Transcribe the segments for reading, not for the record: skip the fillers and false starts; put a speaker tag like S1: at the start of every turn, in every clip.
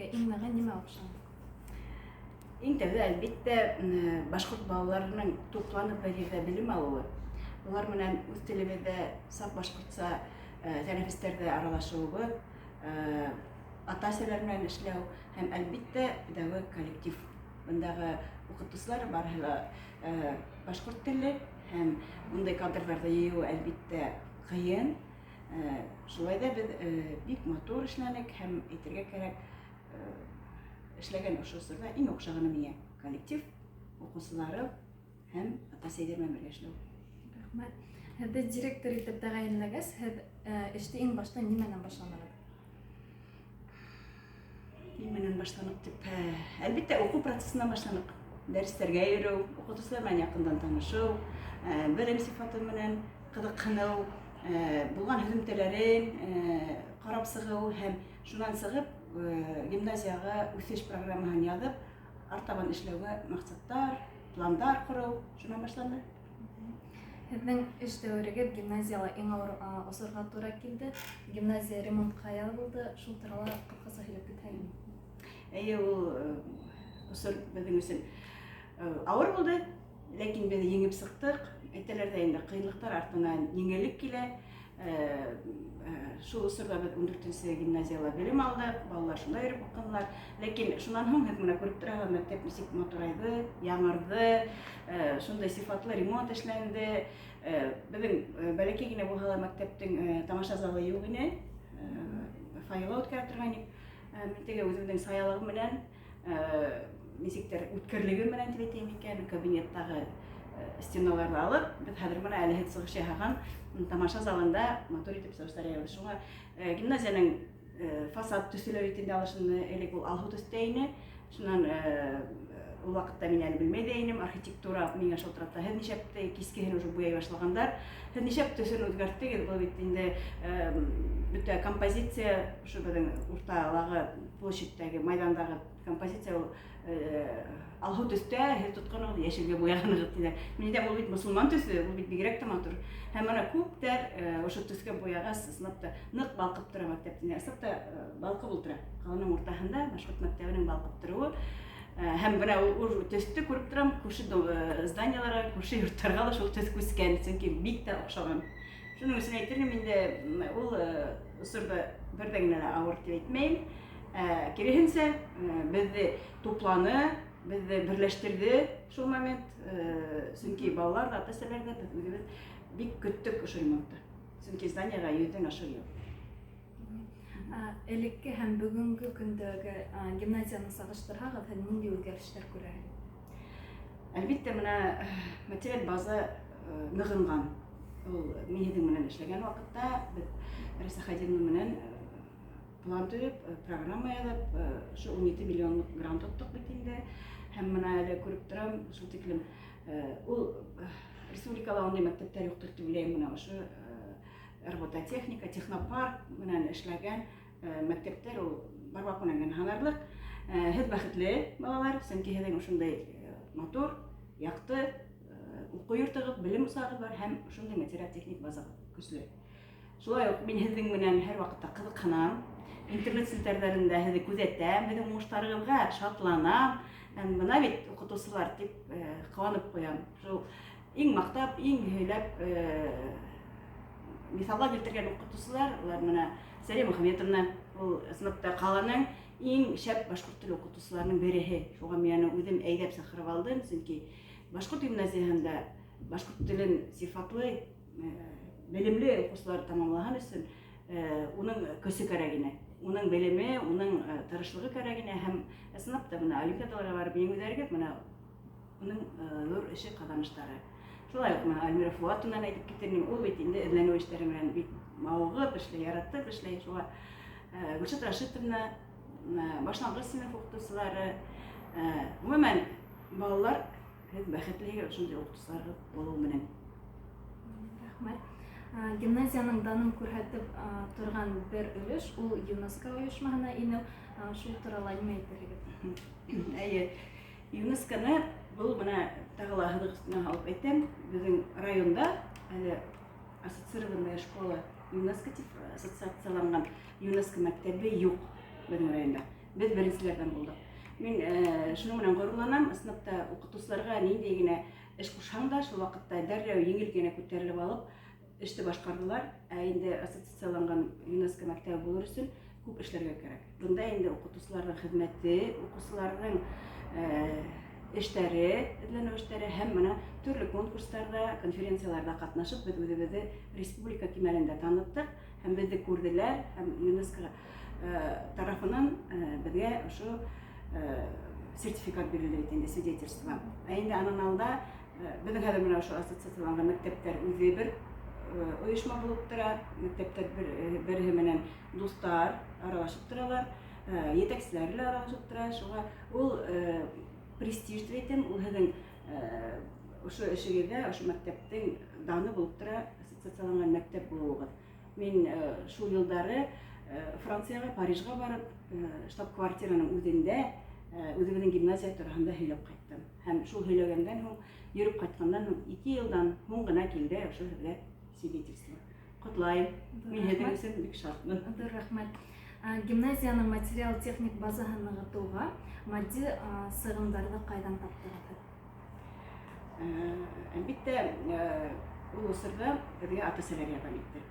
S1: Һеҙгә иң ныгы нимә оҡшаны?
S2: Иң тәүҙә, әлбиттә, башҡорт балаларының тупланып бер ерҙә белем алыуы, улар менән үҙ телебеҙҙә саф башҡортса тәнәфестәрҙә аралашыуыбыҙ, ата-әсәләр менән эшләү һәм, әлбиттә, дәүге коллектив. Бындағы уҡытыусылар барыһы ла башҡорт телле һәм ундай кадрҙарҙы йыйыу, әлбиттә, ҡыйын. Шулай ҙа беҙ бик матур эшләнек һәм, әйтергә кәрәк, эшләгән ошо осорҙа иң оҡшағаны миңә коллектив, уҡыусылары һәм ата-әсәйҙәр менән бергә эшләү.
S1: Рәхмәт. Һеҙҙе директор итеп тәғәйенләгәс, һеҙ эште иң башта нимәнән башланығыҙ?
S2: Нимәнән башланыҡ тип, әлбиттә, уҡыу процессынан башланыҡ. Дәрестәргә йөрөү, уҡытыусылар менән яҡындан танышыу, белем сифаты менән ҡыҙыҡһыныу, булған һөҙөмтәләрен ҡарап сығыу һәм шунан сығып гимназияға үҫеш программаһын яҙып, артабан эшләүгә маҡсаттар, пландар ҡороу шунан башланды.
S1: Һеҙҙең эш дәүерегеҙ гимназияла иң ауыр осорға тура килде. Гимназия ремонтҡа ябылды. Шул турала ҡыҫҡаса һөйләп китһәгеҙ.
S2: Эйе, ул осор беҙҙең өсөн ауыр булды, ләкин беҙ еңеп сыҡтыҡ. Әйтәләр ҙә инде, ҡыйынлыҡтар артынан еңеллек килә. Шул осорҙа беҙ 14-нсе гимназияла белем алдыҡ, балалар шунда йөрөп уҡынылар. Ләкин шунан һуң һеҙ менә күреп тораһығыҙ, мәктәп нисек матурайҙы, яңырҙы, шундай сифатлы ремонт эшләнде. Беҙҙең бәләкәй генә булһа ла мәктәптең тамаша залы юҡ ине, фойела үткәрә торған инек. Мин теге үҙемдең саялығым менән, нисектер үткерлеге менән дип әйтәйем икән, кабинеттағы стеналарҙы алып, беҙ хәҙер бына әле һеҙ сығыш яһаған тамаша залында матур итеп сығыштар яһайбыҙ. Шуңа гимназиянең фасад төҫө лә бит инде алышынды, элек ул алһыу төҫтә ине. Шунан ул ваҡытта мин әле белмәй ҙә инем, архитектура миңә шылтырата, һеҙ нишләп кискеһен уже буяй башлагандар, һеҙ нишләп төҫөн үҙгәрттегеҙ, был бит инде бөтә композиция, ошо беҙҙең урталағы площадьтәге, майҙандағы композиция ул алһыу төҫтә, һеҙ тотҡанығыҙ, йәшелгә буяғанығыҙ, тиҙәр. Мин әйтәм, ул бит мосолман төҫө, ул бит бигерәк тә матур. Һәм бына күптәр ошо төҫкә буяғас, ысынлап та ныҡ балҡып тора мәктәп тиҙәр. Ысынлап та балҡып ултыра. Ҡаланың уртаһында башҡорт мәктәбенең балҡып тороуы. Һәм бына ул төҫтө күреп торам, күрше зданияларға, күрше йорттарға ла шул төҫ күскән, сөнки бик тә оҡшаған. Шуның өсөн әйтер инем инде, ул осорҙа бер ҙә генә лә ауыр тип әйтмәйем. Киреһенсә, беҙҙе тупланы, беҙҙе берләштерҙе шул момент, сөнки балалар ҙа, ата-әсәләр ҙә, беҙ үҙебеҙ бик көттөк ошо ремонтты. Сөнки зданиеға йөҙҙән ашыу йыл.
S1: Элекке һәм бөгөнгө көндәге гимназияны сағыштырһағыҙ, һеҙ ниндәй үҙгәрештәр күрәһегеҙ?
S2: Әлбиттә, менә материаль база нығынған. Ул мин һеҙҙең менән эшләгән ваҡытта беҙ Раиса Хадиевна менән план төҙөп, программа яҙып, ошо 17 миллионлыҡ грант тоттоҡ бит инде. Һәм менә әле күреп торам, шул тиклем ул республикала ундай мәктәптәр юҡтыр дип уйлайым, менә ошо робототехника, технопарк менән эшләгән мәктәптәр ул бармаҡ менән генә һанарлыҡ. Һеҙ бәхетле балалар, сөнки һеҙҙең ошондай матур, яҡты уҡыу йортоғоҙ, белем усағығыҙ бар һәм ошондай материаль-техник базағыҙ көслө. Шулай уҡ мин һеҙҙең менән һәр ваҡытта ҡыҙыҡһынам, интернет селтәрҙәрендә һеҙҙе күҙәтәм, һеҙҙең уңыштарығыҙға шатланам. Һәм бына бит уҡытыусылар тип ҡыуанып ҡуям. Шул иң маҡтап, иң һөйләп миҫалға килтергән уҡытыусылар, улар менә Сәрия Мөхәммәтовна, ул ысынлап та ҡаланың иң шәп башҡорт теле уҡытыусыларының береһе. Шуға мин аны үҙем әйҙәп саҡырып алдым, сөнки башҡорт гимназияһында башҡорт телен сифатлы, белемле уҡыусылар тамамлаһын өсөн уның көсө кәрәк ине. Уның белеме, уның тырышлығы кәрәк ине һәм ысынлап та бына олимпиадаларға барып еңеүҙәрегеҙ менә уның ҙур эше, ҡаҙаныштары. Шулай уҡ менә Альмира Фуатовнаны әйтеп китер инем, ул бит инде эҙләнеү эштәре менән бик мауығып эшләй, яратып эшләй. Шуға Гөлшат Рашитовна, башланғыс сыйныф уҡытыусылары, ғөмүмән, балалар, һеҙ бәхетлеһегеҙ ошондай уҡытыусыларығыҙ булыу менән.
S1: Рәхмәт. Гимназияның данын күрһәтеп торған бер өлөш ул ЮНЕСКО ойошмаһына инеү. Шул турала нимә әйтерһегеҙ?
S2: Әйе, ЮНЕСКОны был бына тағы ла һыҙыҡ өҫтөнә һалып әйтәм, беҙҙең районда әле ассоциированная школа ЮНЕСКО тип ассоциацияланған ЮНЕСКО мәктәбе юҡ беҙҙең районда. Беҙ беренселәрҙән булдыҡ. Мин шуның менән ғорурланам, ысынлап та уҡытыусыларға ниндәй генә эш ҡушһаң да, шул ваҡытта дәррәү еңел генә күтәрелеп алып эште башҡарҙылар. Ә инде ассоциацияланған ЮНЕСКО мәктәбе булыр өсөн күп эшләргә кәрәк. Бында инде уҡытыусыларҙың хеҙмәте, уҡыусыларҙың эштәре, эҙләнеү эштәре һәм мына төрлө конкурстарҙа, конференцияларҙа ҡатнашып, беҙ үҙебеҙҙе республика кимәлендә таныттыҡ һәм беҙҙе күрҙеләр һәм ЮНЕСКО тарафынан беҙгә ошо сертификат бирелде бит инде, свидетельство. Ә инде анан алда беҙҙең хәҙер менә ошо ассоциацияланған мәктәптәр үҙе бер ойошма булып тора, мәктәптәр береһе менән дуҫтар аралашып торалар, етәкселәр лә аралашып тора. Шуға ул престиж тип әйтәм, ул һеҙҙең ошо эшегеҙҙә, ошо мәктәптең даны булып тора, ассоциацияланған мәктәп булыуығыҙ. Мин шул йылдары Францияға, Парижға барып, штаб-квартираның үҙендә үҙебеҙҙең гимназия тураһында һөйләп ҡайттым. Һәм шул һөйләгәндән һуң, йөрөп ҡайтҡандан һуң 2 йылдан һуң ғына килде ошо һеҙгә свидетельство. Ҡотлайым. Мин һеҙҙең өсөн бик шатмын.
S1: Ҙур рәхмәт. Гимназияның материал-техник базаһын нығытыуға матди сығымдарҙы ҡайҙан таптығыҙ?
S2: Әлбиттә, ул осорҙа беҙгә ата-әсәләр ярҙам итте.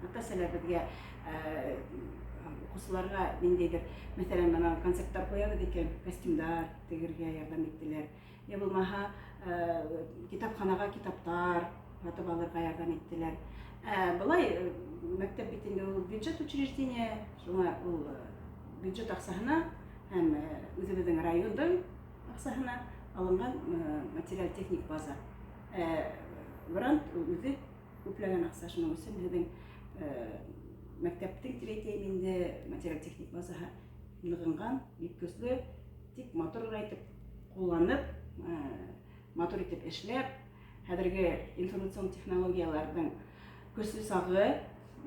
S2: Ата-әсәләр беҙгә уҡыусыларға ниндәйҙер, мәҫәлән, бына концерттар ҡуябыҙ икән, костюмдар тегергә ярҙам иттеләр. Йә булмаһа, китапханаға китаптар һатып алырға ярҙам иттеләр. Былай мәктәп бит инде ул бюджет учреждение, шуңа ул бюджет аҡсаһына һәм үҙебеҙҙең райондың аҡсаһына алынған материаль-техник база. Грант үҙе күпләгән аҡса, шуның өсөн һеҙҙең мәктәптең тип әйтәйем инде материаль-техник базаһы нығынған, бик көслө, тик матур ғына итеп ҡулланып, матур итеп эшләп, хәҙерге информацион технологияларҙың көслө сағы,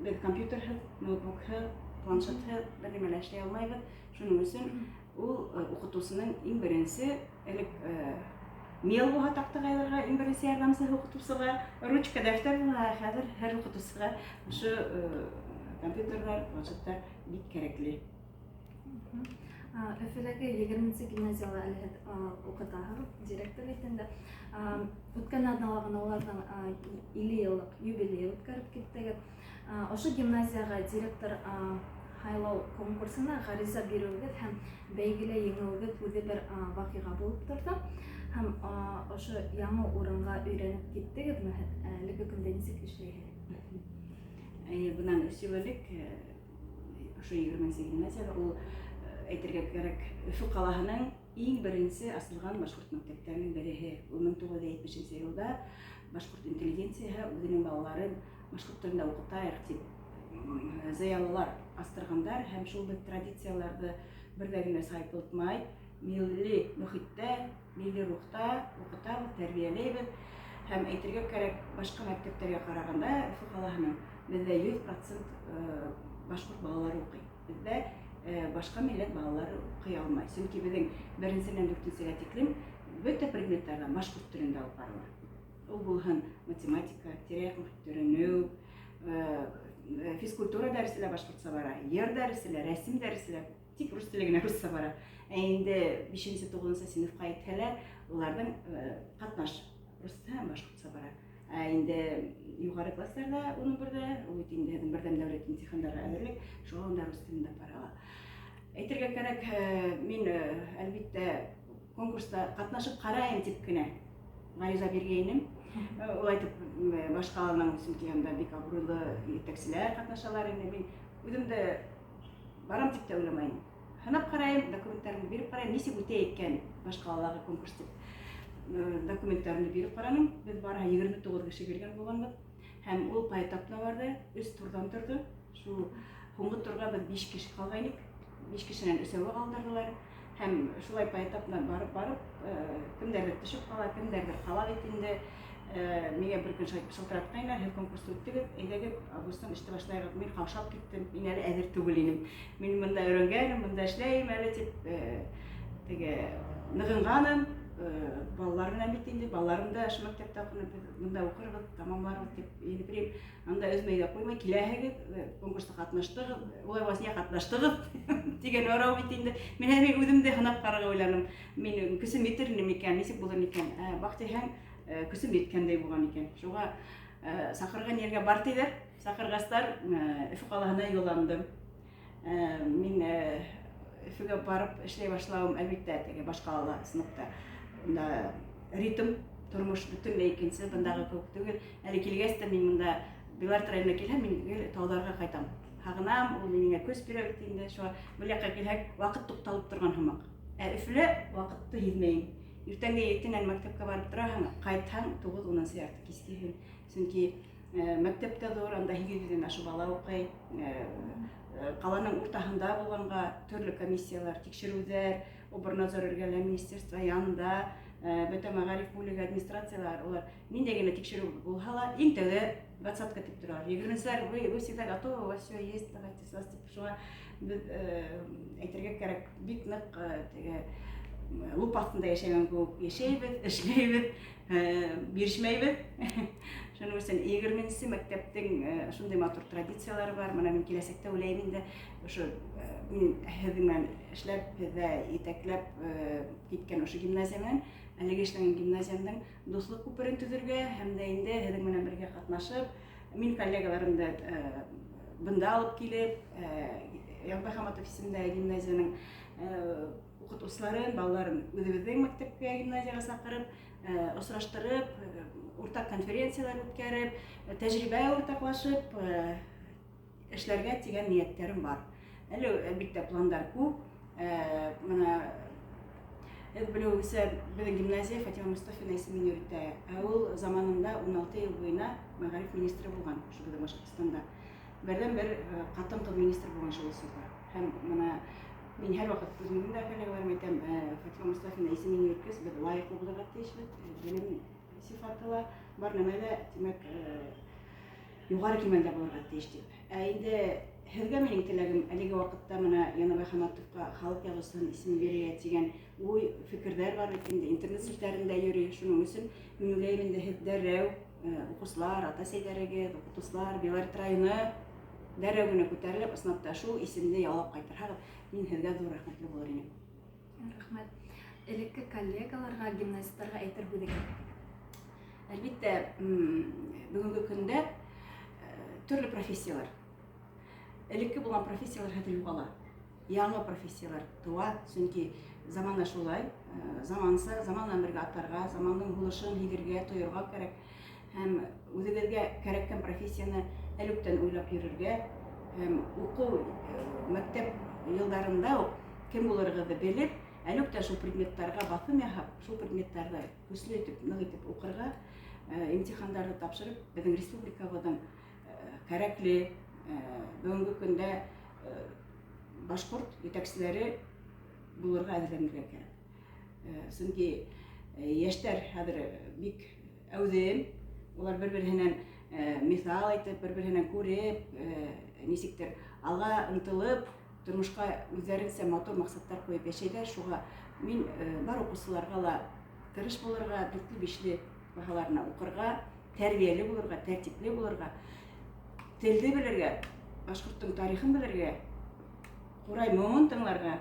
S2: беҙ компьютерһыҙ, ноутбукһыҙ, планшетһыҙ бер нимә лә эшләй алмайбыҙ. Шуның өсөн ул уҡытыусының иң беренсе элек мел булһа таҡтаға яҙырға иң беренсе ярҙамсыһы уҡытыусыға, ручка, дәфтәр булһа, хәҙер һәр уҡытыусыға ошо компьютерҙар, планшеттар бик кәрәкле.
S1: Өфөләге 20-нсе гимназияла әле һеҙ уҡытаһығыҙ, директор бит инде. Үткән аҙнала ғына уларҙың 50 йыллыҡ юбилейы үткәреп киттегеҙ. Ошо гимназияға директор һайлау конкурсына ғариза биреүегеҙ һәм бәйгелә еңеүегеҙ үҙе бер ваҡиға булып торҙо. Һәм ошо яңы урынға өйрәнеп киттегеҙме һеҙ? Әлеге көндә нисек эшләйһегеҙ?
S2: Әйе, бынан 3 йыл элек ошо 20-нсе гимназияла ул, әйтергә кәрәк, Өфө ҡалаһының иң беренсе асылған башҡорт мәктәптәренең береһе. Ул 1970 йылда башҡорт интеллигенцияһы үҙенең балаларын башҡорт телендә уҡытайыҡ тип зыялылар астырғандар һәм шул бер традицияларҙы бер ҙә генә сайпылтмай, милли мөхиттә, милли рухта уҡытабыҙ, тәрбиәләйбеҙ. Һәм әйтергә кәрәк, башҡа мәктәптәргә ҡарағанда Өфө ҡалаһының беҙҙә 100% башҡорт балалары уҡый. Беҙҙә башҡа милләт балалары уҡый алмай. Сөнки беҙҙең беренсенән дүртенсегә тиклем бөтә предметтарҙан башҡорт телендә алып барыла. Ул булһын математика, тирә-яҡ мөхитте өйрәнеү, физкультура дәресе лә башҡортса бара, йыр дәресе лә, рәсем дәресе лә, тик рус теле генә русса бара. Ә инде бишенсе, туғыҙынсы синыфҡа етһәләр, уларҙың ҡатнаш русса һәм башҡортса бара. Ә инде юғары класстарҙа, уның берҙә, ул бит инде һеҙҙең берҙәм дәүләт имтихандарға әҙерлек, шуға унда рус телендә бара. Әйтергә кәрәк, мин, әлбиттә, конкурста ҡатнашып ҡарайым тип кенә ғариза биргәйнем. Улай итеп, баш ҡаланың, сөнки унда бик абруйлы етәкселәр ҡатнашалар инде. Мин үҙем дә барам тип тә уйламайым. Һынап ҡарайым, документтарымды биреп ҡарайым, нисек үтә икән баш ҡалалағы конкурс тип. Документтарымды биреп ҡараным. Беҙ барыһы 29 кеше биргән булғанбыҙ. Һәм ул поэтапно барҙы, 3 турҙан торҙо. Шул һуңғы турға беҙ 5 кеше ҡалғайныҡ. 5 кешенән өсәүе ҡалдырҙылар. Һәм шулай поэтапно барып-барып, кемдәрҙер төшөп ҡала, кемдәрҙер ҡала бит инде. Миңә бер көн шылтыратҡайнылар, һеҙ конкурсты үттегеҙ, әйҙәгеҙ, августтан эште башлайбыҙ. Мин ҡаушап киттем, мин әле әҙер түгел инем. Мин бында өйрәнгәнем, бында эшләйем әле тип, теге нығынғаным. Балалар менән бит инде, балаларым да ошо мәктәптә уҡыны, беҙ бында уҡырбыҙ, тамамларбыҙ тип инеп йөрөйөм. Анда өзмәй ҙә ҡуймай, киләһегеҙ, конкурста ҡатнаштығыҙ, улай булғас ниңә ҡатнаштығыҙ тигән һорау бит инде. Мин һәм үҙем дә һынап ҡарарға уйланым. Мин көсөм етер инем микән, нисек булыр микән? Баҡтиһәң, көсөм еткәндәй булған икән. Шуға саҡырған ергә бар тиҙәр. Саҡырғастар, Өфө ҡалаһына юлландым. Мин Өфөгә барып эшләй башлауым, әлбиттә, теге баш ҡалала ысынлап унда ритм, тормош бөтөнләй икенсе, бындағы кеүек түгел. Әле килгәс тә мин бында Биләрт районына килһәм, мин гел тауҙарға ҡайтам. Һағынам, ул миңә көс бирә бит инде. Шуға был яҡҡа килһәк, ваҡыт туҡталып торған һымаҡ. Ә Өфөлә ваҡытты һиҙмәйем. Иртәнге 7-нән мәктәпкә барып тораһың, ҡайтһаң 9-10 ярты киске. Сөнки мәктәп тә ҙур, анда 800-дән ашыу бала уҡый. Ҡаланың уртаһында булғанға төрлө комиссиялар, тикшереүҙәр, оборнадзор эргәлә, министерство янында, бөтә мәғариф бүлеге, администрациялар, улар ниндәй генә тикшереү булһа ла, иң тәүҙә двадцатка тип торалар. 20-селәр, вы всегда готовы, у вас все есть, давайте с вас тип. Шуға беҙ, әйтергә кәрәк, бик ныҡ теге лупа аҫтында йәшәгән кеүек йәшәйбеҙ, эшләйбеҙ, бирешмәйбеҙ. Шуның өсөн 20-нсе мәктәптең шундай матур традициялары бар. Бына мин киләсәктә уйлайым инде, ошо мин һеҙҙең менән эшләп, һеҙҙә етәкләп киткән ошо гимназия менән әлеге эшләгән гимназиямдың дуҫлыҡ күперен төҙөргә һәм дә инде һеҙҙең менән бергә ҡатнашып, мин коллегаларымды бында алып килеп, Яңбай Хаматов исемендәге гимназияның уҡытыусыларын, балаларын үҙебеҙҙең мәктәпкә, гимназияға саҡырып, осраштырып, уртаҡ конференциялар үткәреп, тәжрибә уртаҡлашып, эшләргә тигән ниәттәрем бар. Әле, әлбиттә, пландар күп. Бына һеҙ белеүегеҙсә, беҙҙең гимназия Фатима Мостафина исемен йөрөтә. Ә ул заманында 16 йыл буйына мәғариф министры булған ошо беҙҙең Башҡортостанда. Берҙән-бер ҡатын-ҡыҙ министр булған шул осорҙа. Һәм бына мин һәр ваҡыт үҙемдең дә коллегаларыма әйтәм, Фатима Мостафина исемен йөрөткәс, беҙ лайыҡлы булырға тейешбеҙ. Белем сифаты ла бар нәмә лә, тимәк, юғары кимәлдә булырға тейеш тип. Ә инде һеҙгә минең теләгем әлеге ваҡытта бына Янабай Хаматовҡа халыҡ яҙыусыһының исемен бирергә тигән уй, фекерҙәр бар бит инде, интернет селтәрендә йөрөй. Шуның өсөн мин уйлайым инде, һеҙ дәррәү, уҡыусылар, ата-әсәйҙәрегеҙ, уҡытыусылар, Белорет районы дәррәү генә күтәрелеп, ысынлап та шул исемде яулап ҡайтырһағыҙ, мин һеҙгә ҙур рәхмәтле булыр инем.
S1: Рәхмәт. Элекке коллегаларға, гимназисттарға әйтер һүҙегеҙ?
S2: Әлбиттә, бөгөнгө көндә төрлө профессиялар. Элекке булған профессиялар хәҙер юғала. Яңы профессиялар тыуа, сөнки замана шулай, заманса, заман менән бергә атларға, замандың һулышын һиҙергә, тойорға кәрәк. Һәм үҙегеҙгә кәрәккән профессияны әле үктән уйлап йөрөргә, һәм уҡыу, мәктәп йылдарында уҡ кем булырығыҙҙы белеп, әле үктән шул предметтарға баҫым яһап, шул предметтарҙы көслө итеп, ныҡ итеп уҡырға, имтихандарҙы тапшырып, беҙҙең республикабыҙҙың кәрәкле, бөгөнгө көндә башҡорт етәкселәре булырға әҙерләнергә кәрәк. Сөнки йәштәр хәҙер бик әүҙем, улар бер-береһенән миҫал әйтеп, бер-береһенән күреп, нисектер алға ынтылып, тормошҡа үҙҙәренсә матур маҡсаттар ҡуйып йәшәйҙәр. Шуға мин бар уҡыусыларға ла тырыш булырға, дүртле-бишле баһаларына уҡырға, тәрбиәле булырға, тәртипле булырға, телде белергә, башҡорттоң тарихын белергә, ҡурай моңон тыңларға,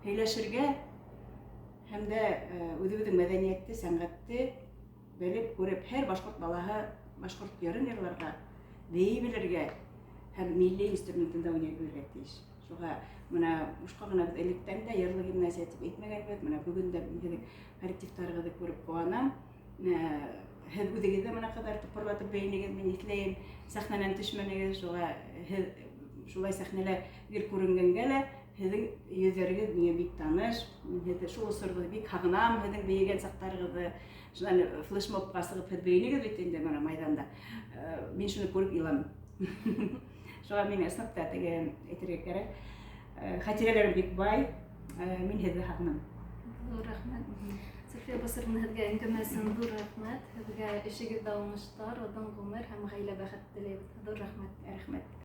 S2: һөйләшергә һәм дә үҙебеҙҙең мәҙәниәтте, сәнғәтте белеп, күреп, һәр башҡорт балаһы башҡорт йырын йырларға, бейей белергә һәм милли инструментында уйнай белергә тейеш. Шуға бына бушҡа ғына беҙ электән дә йырлы гимназия тип әйтмәгәнбеҙ. Бына бөгөн дә мин һеҙҙең коллективтарығыҙҙы күреп ҡыуанам. Һеҙ үҙегеҙ ҙә бына ҡәҙәр тыпырлатып бейенегеҙ, мин иҫләйем, сәхнәнән төшмәнегеҙ. Шуға һеҙ шулай сәхнәлә гел күренгәнгә лә һеҙҙең йөҙҙәрегеҙ миңә бик таныш. Мин һеҙҙе шул осорҙо бик һағынам, һеҙҙең бейегән саҡтарығыҙҙы. Шунан флешмобҡа сығып һеҙ бейенегеҙ бит инде бына майҙанда. Мин шуны күреп иланым. Шуға мин ысынлап та теге әйтергә кәрәк, хәтирәләрем бик бай, мин һеҙҙе һағынам.
S1: Ҙур рәхмәт. София Басыровна, һеҙгә әңгәмә өсөн ҙур рәхмәт. Һеҙгә эшегеҙҙә уңыштар, оҙон ғүмер һәм ғаилә бәхете теләйбеҙ. Ҙур рәхмәт.
S2: Рәхмәт.